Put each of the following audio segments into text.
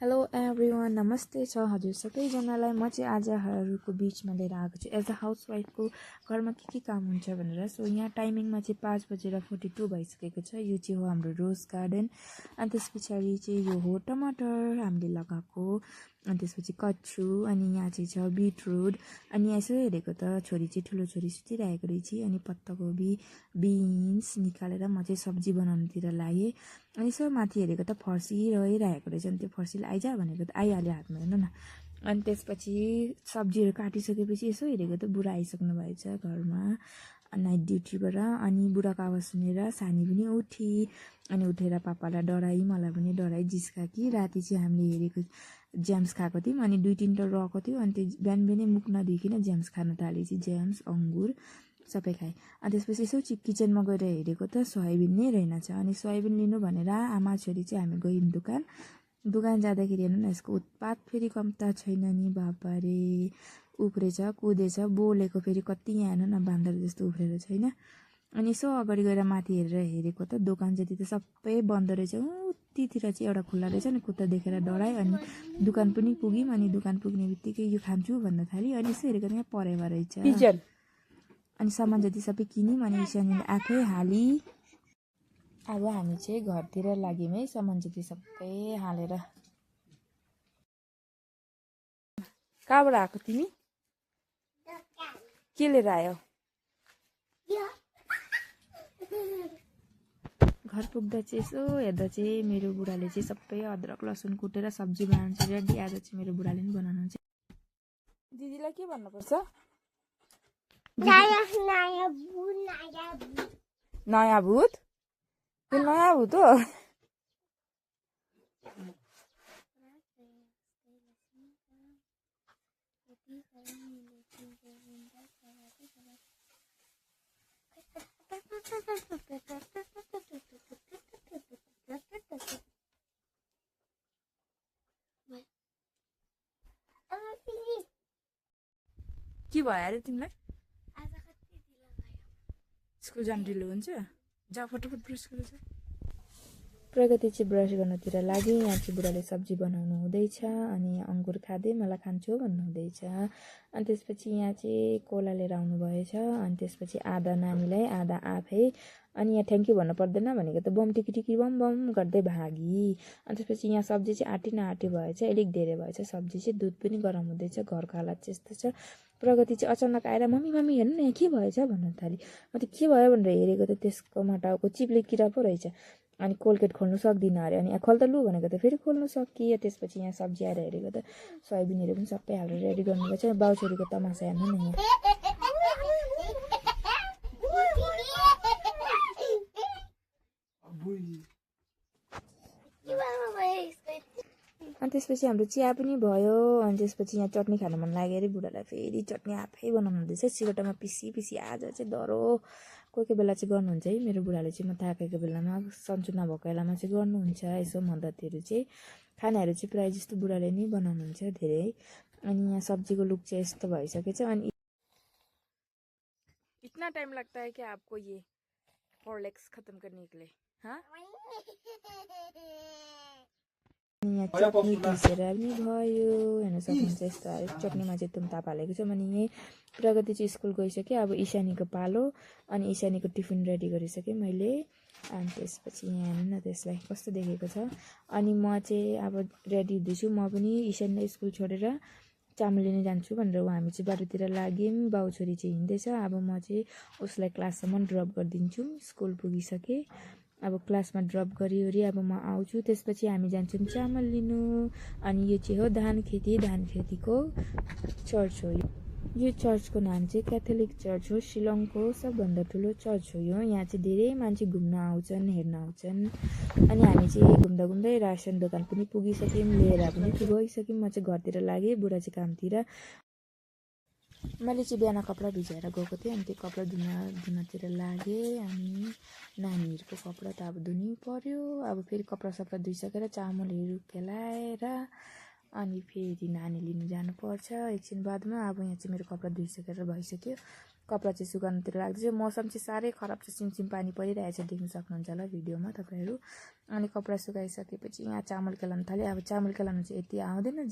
Hello everyone, नमस्ते छ हजुर सबैजनालाई। म चाहिँ आजहरूको बिचमा लिएर आएको छु एज अ हाउसवाइफको घरमा के काम हुन्छ भनेर। सो यहाँ टाइमिङमा चाहिँ 5:42 भइसकेको छ। यो चाहिँ हो हाम्रो रोज गार्डन। अनि त्यस पछाडि चाहिँ यो हो टमाटर हामीले लगाएको, अनि त्यसपछि कच्छु, अनि यहाँ चाहिँ छ बिटरुट। अनि यसो हेरेको त छोरी चाहिँ ठुलो छोरी सुतिरहेको रहेछ। अनि पत्ताकोबी बिन्स निकालेर म चाहिँ सब्जी बनाउनुतिर लागेँ। अनि यसो माथि हेरेको त फर्सी रहिरहेको रहेछ। अनि त्यो फर्सीलाई आइज भनेको त आइहाल्यो हातमा, हेर्नु न। अनि त्यसपछि सब्जीहरू काटिसकेपछि यसो हेरेको त बुढा आइसक्नु भएछ घरमा नाइट ड्युटीबाट। अनि बुढाको आवाज सुनेर सानी पनि उठी, अनि उठेर पापालाई डराई, मलाई पनि डराई, जिस्का कि राति चाहिँ हामीले हेरेको ज्याम्स खाएको थियौँ। अनि 2-3 रहेको थियो। अनि त्यो बिहान बिहानै मुख नदेखिन ज्याम्स खान थालेपछि ज्याम्स अङ्गुर सबै खाएँ। अनि त्यसपछि यसो किचनमा गएर हेरेको त सोयाबिन नै रहेनछ। अनि सोयाबिन लिनु भनेर आमा छोरी चाहिँ हामी गयौँ दोकान जाँदाखेरि हेर्नु न, यसको उत्पात फेरि कम्ता छैन नि। बाबा रे, उफ्रेछ कुदेछ बोलेको, फेरि कति यहाँ हेर्नु न बान्दर जस्तो उफ्रेर छैन। अनि यसो अगाडि गएर माथि हेरेको त दोकान जति त सबै बन्द रहेछ। उतितिर चाहिँ एउटा खुल्ला रहेछ। अनि कुत्ता देखेर डरायो। अनि दोकान पनि पुग्यौँ। अनि दोकान पुग्ने बित्तिकै यो खान्छु भन्न थाल्यो। अनि यसो हेरेको त यहाँ परेवा रहेछ। अनि सामान जति सबै किन्यौँ। अनि ईशानीले आँखै हाली। अब हामी चाहिँ घरतिर लाग्यौँ है, सामान जति सबै हालेर। कहाँबाट आएको तिमी? के लिएर आयो? घर पुग्दा चाहिँ यसो हेर्दा चाहिँ मेरो बुढाले चाहिँ सबै अदरक लसुन कुटेर सब्जी बनाउनु चाहिँ रेडी। आज चाहिँ मेरो बुढाले पनि बनाउनुहुन्छ। दिदीलाई के भन्नुपर्छ? नयाँ भूत? त्यो नयाँ भूत हो? के भयो अरे तिमीलाई? स्कुल जानु ढिलो हुन्छ? जा फटाफट ब्रस गरेछ। प्रगति चाहिँ ब्रस गर्नतिर लाग्यो। यहाँ चाहिँ बुढाले सब्जी बनाउनु हुँदैछ। अनि अङ्गुर खाँदै मलाई खान्छु भन्नु हुँदैछ। अनि त्यसपछि यहाँ चाहिँ कोला लिएर आउनु भएछ। अनि त्यसपछि आधा नानीलाई आधा आफै। अनि यहाँ थ्याङ्क यू भन्नु पर्दैन भनेको त बम टिकी टिकी बम बम गर्दै भागी। अनि त्यसपछि यहाँ सब्जी चाहिँ आँटी नआँटी भएछ, अलिक धेरै भएछ सब्जी चाहिँ। दुध पनि गरम हुँदैछ, घरको हालत चाहिँ यस्तो छ। प्रगति चाहिँ अचानक आएर मम्मी मम्मी हेर्नु न यहाँ के भएछ भन्न थाली। अन्त के भयो भनेर हेरेको त त्यसको माटाको चिप्ले किरा पो रहेछ। अनि कोलगेट खोल्नु सक्दिनँ अरे। अनि खोल त लु भनेको त फेरि खोल्नु सकियो। त्यसपछि यहाँ सब्जी आएर हेरेको त सोयाबिनहरू पनि सबै हालेर रेडी गर्नुभएको छ। बाउछोरीको तमासा हेर्नु न यहाँ। अनि त्यसपछि हाम्रो चिया पनि भयो। अनि त्यसपछि यहाँ चटनी खानु मन लाग्यो अरे बुढालाई। फेरि चटनी आफै बनाउनु हुँदैछ सिलौटामा पिसी पिसी। आज चाहिँ डह्रो कोही कोही बेला चाहिँ गर्नुहुन्छ है मेरो बुढाले चाहिँ। म थाकेको बेलामा सन्चो नभएको बेलामा चाहिँ गर्नुहुन्छ यसो मद्दतहरू चाहिँ। खानाहरू चाहिँ प्रायः जस्तो बुढाले नै बनाउनुहुन्छ धेरै। अनि यहाँ सब्जीको लुक चाहिँ यस्तो भइसकेछ। अनि इतना टाइम लाग्ता है कि आपको ये हॉर्लिक्स खत्म करने के लिए? हाँ, यहाँ चटनी पिसेर पनि भयो, हेर्न सक्नुहुन्छ। यस्तो चटनीमा चाहिँ तुमताप हालेको छ। अनि यहीँ प्रगति चाहिँ स्कुल गइसक्यो। अब ईशानीको पालो। अनि ईशानीको टिफिन रेडी गरिसकेँ मैले। अनि त्यसपछि यहाँ हेर्नु न त्यसलाई कस्तो देखेको छ। अनि म चाहिँ अब रेडी हुँदैछु। म पनि ईशानीलाई स्कुल छोडेर चामल लिन जान्छु भनेर हामी चाहिँ बाटोतिर लाग्यौँ। बाउछोरी चाहिँ हिँड्दैछ। अब म चाहिँ उसलाई क्लाससम्म ड्रप गरिदिन्छु। स्कुल पुगिसकेँ। अब क्लासमा ड्रप गरिओरी अब म आउँछु। त्यसपछि हामी जान्छौँ चामल लिनु। अनि यो चाहिँ हो धान खेतीको चर्च हो। यो चर्चको नाम चाहिँ क्याथोलिक चर्च हो। शिलङको सबभन्दा ठुलो चर्च हो यो। यहाँ चाहिँ धेरै मान्छे घुम्न आउँछन्, हेर्न आउँछन्। अनि हामी चाहिँ घुम्दा घुम्दै रासन दोकान पनि पुगिसक्यौँ, लिएर पनि गइसक्यौँ। म चाहिँ घरतिर लागेँ, बुढा चाहिँ कामतिर। मैले चाहिँ बिहान कपडा भिजाएर गएको थिएँ। अनि त्यो कपडा धुनतिर लागेँ। अनि नानीहरूको कपडा त अब धुनै पर्यो। अब फेरि कपडा सपडा धुइसकेर चामलहरू केलाएर अनि फेरि नानी लिनु जानुपर्छ एकछिन बादमा। अब यहाँ चाहिँ मेरो कपडा धुइसकेर भइसक्यो। कपडा चाहिँ सुकाउनुतिर लाग्दैछु। मौसम चाहिँ साह्रै खराब छ, सिमसिम पानी परिरहेछ, देख्न सक्नुहुन्छ होला भिडियोमा तपाईँहरू। अनि कपडा सुकाइसकेपछि यहाँ चामल केलाउनु थाल्यो। अब चामल केलाउनु चाहिँ यति आउँदैन,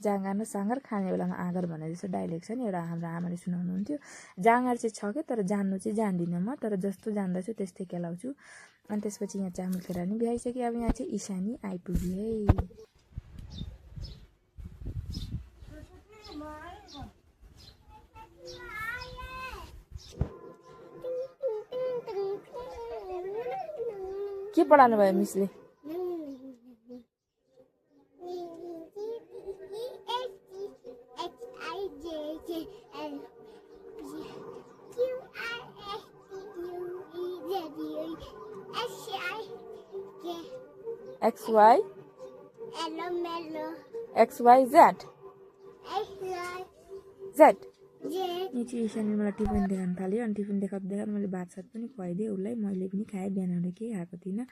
जाँगर खाने बेलामा आँगर भनेर जस्तो डाइलेक्ट छ नि एउटा, हाम्रो आमाले सुनाउनुहुन्थ्यो। जाँगर चाहिँ छ क्या, तर जान्नु चाहिँ जान्दिनँ म, तर जस्तो जान्दछु त्यस्तै केलाउँछु। अनि त्यसपछि यहाँ चामल केलाउनु भ्याइसक्यो। अब यहाँ चाहिँ ईशानी आइपुग्यो है। के पढाउनु भयो मिसले? XY XYZ Z। यहाँ चाहिँ ईशानले मलाई टिफिन देखाउनु थाल्यो। अनि टिफिन देखाउँदा मैले भात सात पनि खुवाइदिएँ उसलाई, मैले पनि खाएँ, बिहान केही खाएको थिइनँ।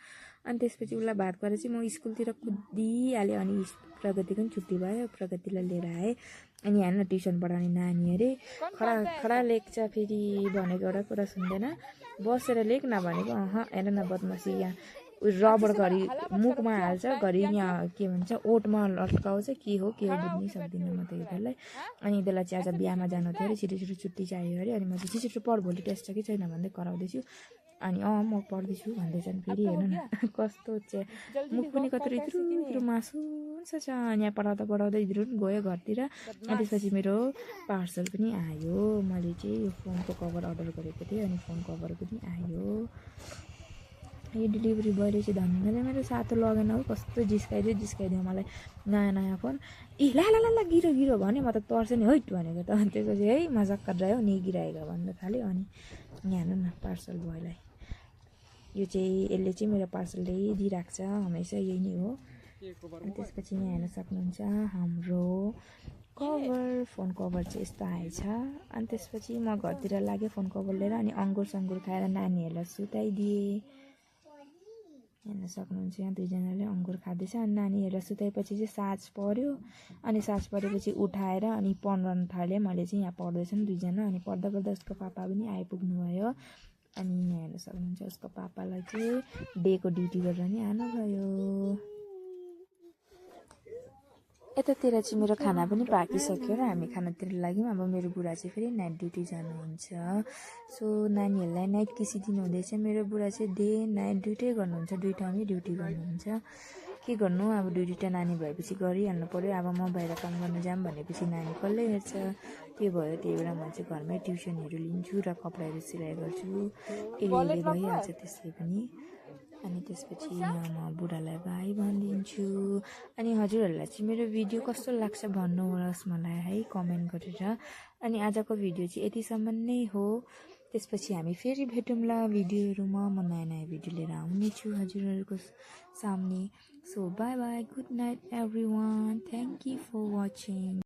अनि त्यसपछि उसलाई भात खुवाएर चाहिँ म स्कुलतिर कुदिहालेँ। अनि प्रगतिको पनि छुट्टी भयो, प्रगतिलाई लिएर आएँ। अनि यहाँ ट्युसन पढाउने नानी अरे खडा खडा लेख्छ, फेरि भनेको एउटा कुरा सुन्दैन, बसेर लेख न भनेको हेर न बदमासी, यहाँ रबर घरि मुखमा हाल्छ, घरि यहाँ के भन्छ ओठमा लट्काउँछ, के हो बुझ्नै सक्दिनँ म त यिनीहरूलाई। अनि यिनीहरूलाई चाहिँ आज बिहामा जानु थियो अरे, छिटो छिटो छुट्टी चाहियो अरे। अनि म चाहिँ छिटो पढ, भोलि टेस्ट छ कि छैन भन्दै कराउँदैछु। अनि म पढ्दैछु भन्दैछन्। फेरि हेर्नु न कस्तो चाहिँ मुख पनि कत्रो इत्रु मासु छ। यहाँ पढाउँदा इत्रु पनि गयो घरतिर। अनि त्यसपछि मेरो पार्सल पनि आयो। मैले चाहिँ यो फोनको कभर अर्डर गरेको थिएँ, अनि फोन कभर पनि आयो। यो डेलिभरी बोयले चाहिँ धन्दाले मेरो सातो लगेन हो, कस्तो जिस्काइदियो मलाई। नयाँ फोन ला गिरो भन्यो, म त तर्सेँ नि हैट भनेको त। अनि त्यसपछि है मजाक गरिरह्यो नि गिराएको भन्न थाल्यो। अनि यहाँ हेर्नु न पार्सल बोयलाई, यो चाहिँ यसले चाहिँ मेरो पार्सल ल्याइदिइरहेको छ, हमेसा यही नै हो। अनि त्यसपछि यहाँ हेर्न सक्नुहुन्छ हाम्रो कभर, फोन कभर चाहिँ यस्तो आएछ। अनि त्यसपछि म घरतिर लागेँ फोन कभर लिएर। अनि अङ्गुर सङ्गुर खाएर नानीहरूलाई सुताइदिएँ। हेर्न सक्नुहुन्छ यहाँ दुईजनाले अङ्गुर खाँदैछ। अनि नानीहरूलाई सुताएपछि चाहिँ साँझ पऱ्यो। अनि साँझ परेपछि उठाएर अनि पढ्न थालेँ। मैले चाहिँ यहाँ पढ्दैछन् दुईजना। अनि पढ्दा उसको पापा पनि आइपुग्नु भयो। अनि यहाँ हेर्न सक्नुहुन्छ उसको पापालाई चाहिँ डेको ड्युटी गरेर नि आउनुभयो। यतातिर चाहिँ मेरो खाना पनि पाकिसक्यो र हामी खानातिर लाग्यौँ। अब मेरो बुढा चाहिँ फेरि नाइट ड्युटी जानुहुन्छ। सो नानीहरूलाई नाइट किसी दिनुहुँदैछ। मेरो बुढा चाहिँ डे नाइट दुइटै गर्नुहुन्छ, दुई ठाउँमै ड्युटी गर्नुहुन्छ। के गर्नु, अब दुईवटा नानी भएपछि गरिहाल्नु पऱ्यो। अब म बाहिर काम गर्न जाऊँ भनेपछि नानी कसले हेर्छ, त्यो भयो। त्यही भएर म चाहिँ घरमै ट्युसनहरू लिन्छु र कपडाहरू सिलाइ गर्छु। यसले भइहाल्छ त्यसले पनि। अनि त्यसपछि म बुढालाई बाई भनिदिन्छु। अनि हजुरहरूलाई चाहिँ मेरो भिडियो कस्तो लाग्छ भन्नुहोस् मलाई है कमेन्ट गरेर। अनि आजको भिडियो चाहिँ यतिसम्म नै हो। त्यसपछि हामी फेरि भेटौँला भिडियोहरूमा। म नयाँ भिडियो लिएर आउने छु हजुरहरूको सामने। So bye bye, good night everyone, thank you for watching.